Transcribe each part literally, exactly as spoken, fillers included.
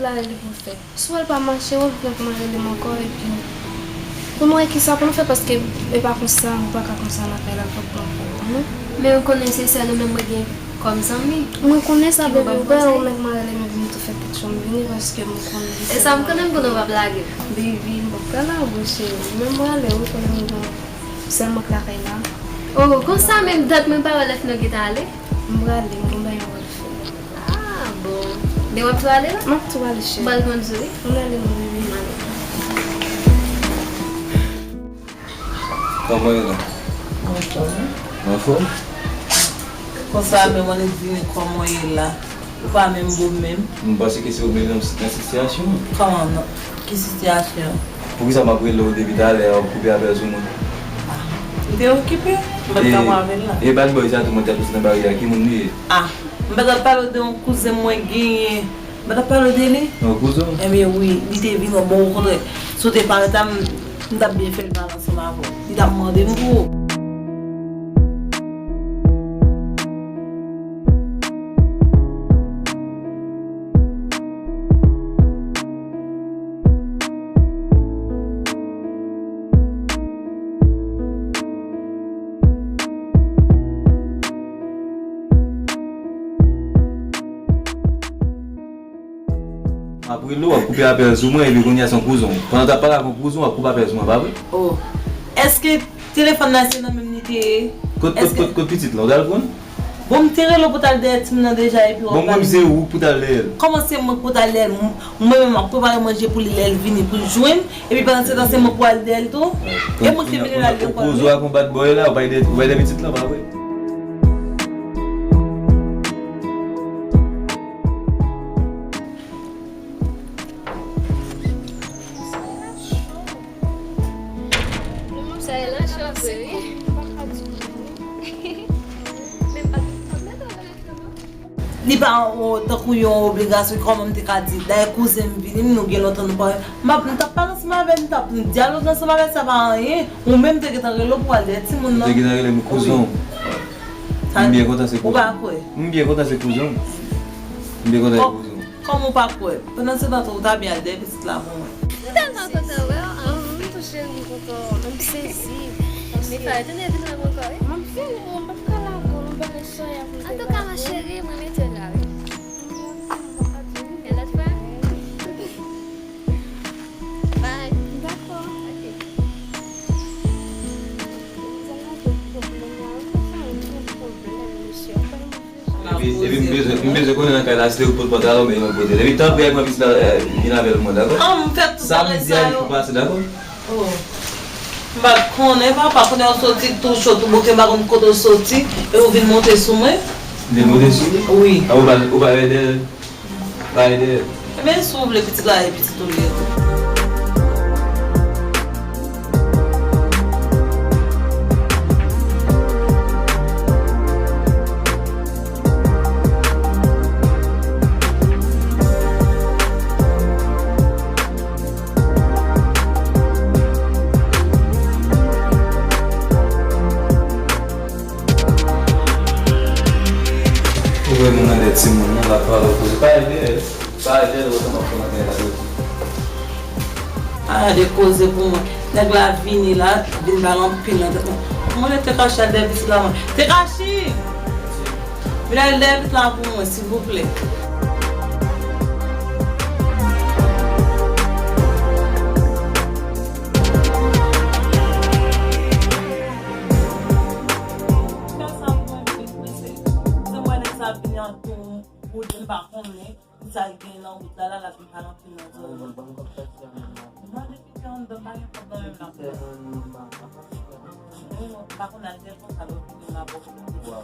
Bagay li pou fè. Si w wè l pa mache, w ap fè kòman rele m ankò, epi pou nou wè kisa pou nou fè, paske e pa konsa, nou pa ka konsa nan kay la, fòk nou konprann. Men ou konnen se sèl ou menm mwen gen kòm zanmi. Mwen konnen sa, baby, ou wè, ou menm mwen rele m vin tou fè pèt yo m vini, paske mwen konnen se. E sa m konnen m konnen w p ap lage m. Baby, m p ap ka lage w, cheri. Men mwen ale, wi, konnen m gen sèl mwen k lakay la. Oh, konsa menm dat mwen pa wè lè nou gentan ale? M prale, m gon bagay mwen pral fè. Ah, bon. Men w ap tou ale la? M ap tou ale, cheri. M pral konn sou li. Ann ale, mon bebe. Kòman w ye la? Anfòm, wi. Anfòm? Konsa, men w annik vini, kòman w ye la? Ou pa menm bon menm. M panse ke se ou menm nan, nan sitiyasyon an. Kòman non? Ki sitiyasyon? Poukisa m ap rele w depi talè a, w koupe apèl sou mwen? Ah, m te okipe. M pa t ka pran apèl la. E bad boy sa tou mwen t ap soti nan bari a, ki moun li ye? Ah, m pa t ap pale w de yon kouzen mwen genyen. M pa t ap pale w de li? Yon kouzen w? Ebyen wi, li te vin yon bon, okontrè. Si w te parèt la, m, m t ap byen fè l pale ansanm avè w. Li t ap mande m pou ou. M ap rele w, w ap koupe apèl sou mwen, epi kounye a se yon kouzen w. Pandan w t ap pale ak yon kouzen w, w ap koupe apèl sou mwen, pa vre? Oh. Èske telefòn nan se nan menm li te ye? Kot, kot, kot, kot pitit lan? Ou t al pran? Bon, m te rele w pou t al dèyè timoun nan deja, epi w ap pale. Bon, mwen, se ou pou t al dèyè l. Kòman se mwen pou t al dèyè l? M, mwen menm, m ap prepare manje pou li lè l vini, pou l jwenn, epi pandan se tan, se mwen pou al dèyè l tou? E mwen ki te vini la lekòl, wi. Ou koze ak yon bad boy la, ou bay de, ou bay de pitit lan, pa vre? Sa e lan cho vre, wi. Men m pa t, pa t mete w nan lekòl, non. Li pa, o, tankou yon obligasyon, kòman m te ka di, dayè kouzen m vini, nou gen lontan nou pa wè. M ap, m t ap pale ansanm avè l, m t ap dyaloge ansanm avè l, sa pa anyen. Ou menm te gentan rele w pou al dèyè timoun nan. Ou te gentan rele m kouzen w. Wi. M byen kontan se kouzen w. Ou pa kwè? M byen kontan se kouzen w. M byen kontan se kouzen w. Kòman w pa kwè? Pandan se tan, ou ta byen al dèyè pitit la pou mwen. M tèlman kontan wè w. Ahn, m tou cheri, m kontan. M sezi. Men fè, tande vin wè m ankò, wi. M ap vini, m p ap ka lage w, m pa gen sòy ak mwen. Antouka, ma chérie, mwen mete w la, wi. Yon lòt fwa? Bye. Dakò. Ok. Epi, epi m bezwen, m bezwen konnen nan kay la, si se ou k pot pantalon, men yon kote. Epi tanpri, al pran pitit la, eh, vin avè l mwen, dakò? An, m fè tout bagay sa yo. Samdi a, li pou pase, dakò? Oh. M pa t konnen, papa, kounye a w soti tou cho, tou bouke, m pa konn kote w soti, e ou vin monte sou mwen. Vin monte sou ou? Wi. A, ou pa, ou pa rele? Bay de. Ebyen, si w vle pitit la, e pitit ou li ye tou. Ou wè moun nan dèyè timoun nan, l ap pale koze. Pa al dèyè l. Pa al dèyè l, ou wè sa m ap fè nan dèyè la, wi. A, de koze pou mwen. Nèg la vini la, vin pale anpil nan tèt mwen. Mwen, Tekachi, al dèyè pitit la, mwen. Tekachi! Vin al dèyè pitit la pou mwen, silvouplè. Fè sa pou mwen, vin prese. Se mwen, nèg sa vini an tou, ou di l pa konnen. Sa l gen nan wout la, la, l ap vin pale anpil nan zòrèy mwen. Mwen, depi te anndan, pa gen kòb nan men m, l ap pran. Non, pa konn al dèyè konsa, lè w vini, m ap ofri w.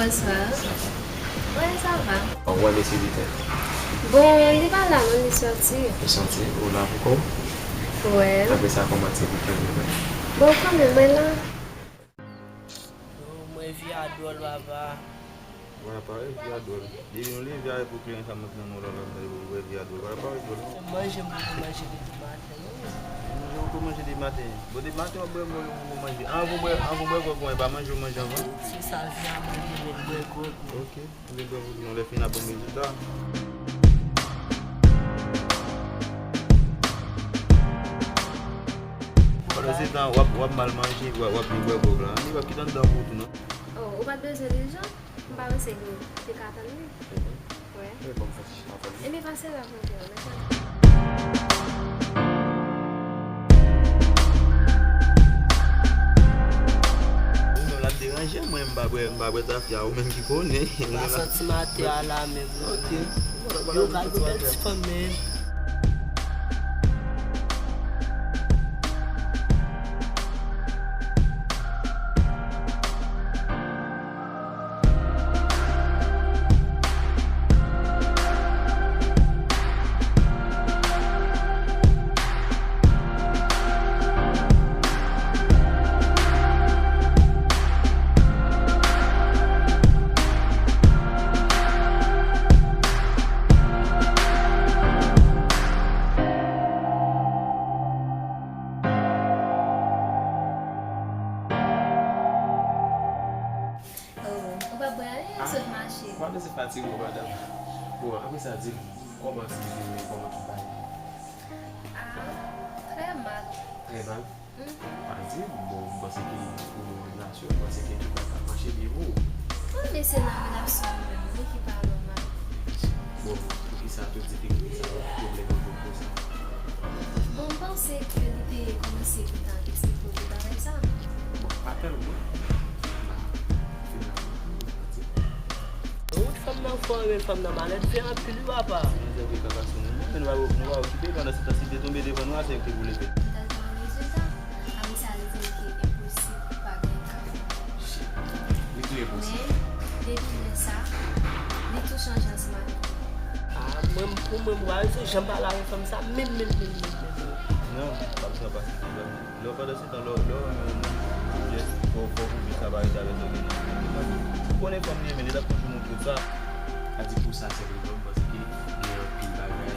Bonswa. Sa va? Wè, sa va. Ou wè mesye Viten? Bon, li pa la non, li sòti. Li sòti? Ou la pou kò w? Wè. Apre sa, kòman ti Viten li menm? Bon, kanmenm, mwen la. Oh, mwen vi a dwòl, papa. Wè, parèy vi a dwòl. Depi nou leve a pou kliyan sa mwen nan nou la, la, wè vi a dwòl. Wè, parèy dwòl. Manje, mwen manje depi maten. Manje, ou manje depi maten. Bon, depi maten, w ap bwè, bwè, ou manje. Anvan w bwè, anvan w bwè, bwè, bwè, pa manje, ou manje anvan. Se sa, vi a manje, mwen bwè, bwè, bwè. Ok. Mwen gen dwa pou nou lè fin aprann rezilta. Pandan se tan, w ap, w ap mal manje, w ap, w ap bwè gwòg la. Li w ap kite anndan pou ou tou, non? Oh, ou pa t bezwen dirijan? M pa panse ke w te ka tann li. Wè. Ebyen, pase la pou mwen. Ou menm l ap deranje mwen, m pa bwè, m pa bwè tafya, ou menm ki konnen. M pa santi m atè a la menm non. Ok. Yo pral pou bèl ti fanm men. Oh, ou pa bwè anyen, ou sot mache. Ou pa bezwen fatige w, madanm. Bon, apre sa, di m, kòman ti bebe, kòman tout bagay? Ah, trè mal. Trè mal? Mhm. Pa di m, bon, m panse ke pou yon relasyon, m panse ke tout bagay ap mache byen pou ou. Wi, men se nan relasyon an menm, wi, ki pa nòmal. Bon, poukisa tout difikilte sa yo, pwoblèm yo vin konsa? Bon, m panse ke li te kòmanse gentan eksplike w de bagay sa. Bon, pa tèlman. M pa fin aprann tou, m pa di. Wout fanm nan fò, men fanm nan malèt vre anpil, wi, papa. Ti manzè vre kaka sou moun, men nou pa, nou pa okipe l, pandan se tan, si l te tonbe devan nou a, se yo ki pou leve l. Li t al fè yon rezilta. Apre sa, li di m ke enposib pou pa gen kafe. Shit. Li tou enposib. Men, depi lè sa, li tou chanje ansanm avèk mwen. Ah, mwen, pou mwen, m pa janm pale avèk fanm sa, menm, menm, menm, menm, menm, menm. Non, pa bezwen pase. Lè w pandan se tan, lè w, lè w renmen yon moun, jès fò, fò w pwouve sa pa rete avèk lòt moun. Ou konnen fanm li renmen, li t ap toujou montre w sa. Sa di pou sa, se vre, m panse ke gen anpil bagay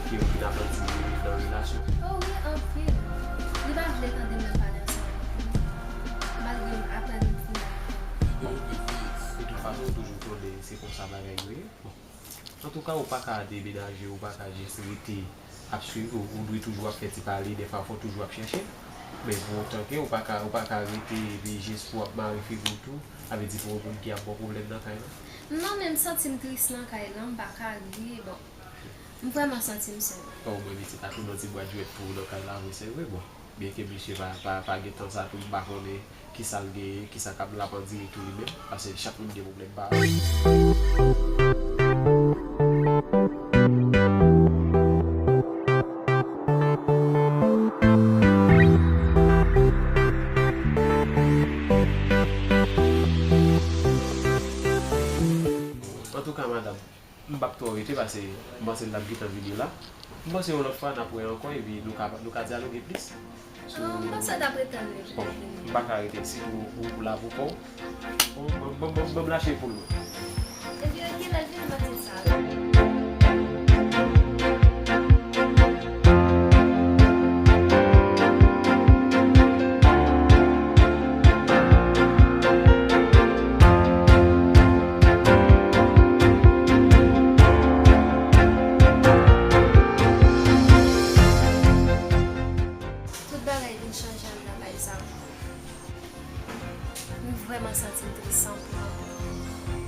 ke yo fin aprann di nan relasyon. Oh wi, anpil. Li pa vle tande m lè m pale ansanm avèk li. Malgre m aprann m fin aprann. E, e, e, de tout fason, ou toujou konnen se konsa bagay yo ye. Bon. Antouka, ou pa ka demenaje, ou pa ka jis rete ap swiv, ou, ou dwe toujou ap fè ti pale, dèfwa fò w toujou ap chèche. Men pou otan ke ou pa ka, ou pa ka rete epi jis pou w ap mare figi w tou, sa vle di pou yon moun ki ap ba w pwoblèm nan kay lan. Non, men m santi m tris nan kay lan, m pa ka ri, bon. M vrèman santi m sèl. Bon, mwen mete tatou nan ti bwat jwèt pou ou nan kay la vre, se vre, bon. Byenke misye pa, pa, pa gen tan sa tou, m pa konnen kisa l genyen, kisa k ap lapandire tou li menm, paske chak moun gen pwoblèm pa yo. Antouka, madanm, m p ap twò rete paske m panse l t ap gentan vini la. M panse yon lòt fwa n ap wè ankò epi nou ka, nou ka dyaloge plis. So, ah, m panse w t ap ret tann li pou l vini. Bon, m pa ka rete, sitou ou, ou la pou kò w. Bon, bon, bon, bon, ban m lache poul mwen. Epi, kilè l vini maten sa a? Tout bagay vin chanje anndan kay sa. M vrèman santi m tris san pwòp.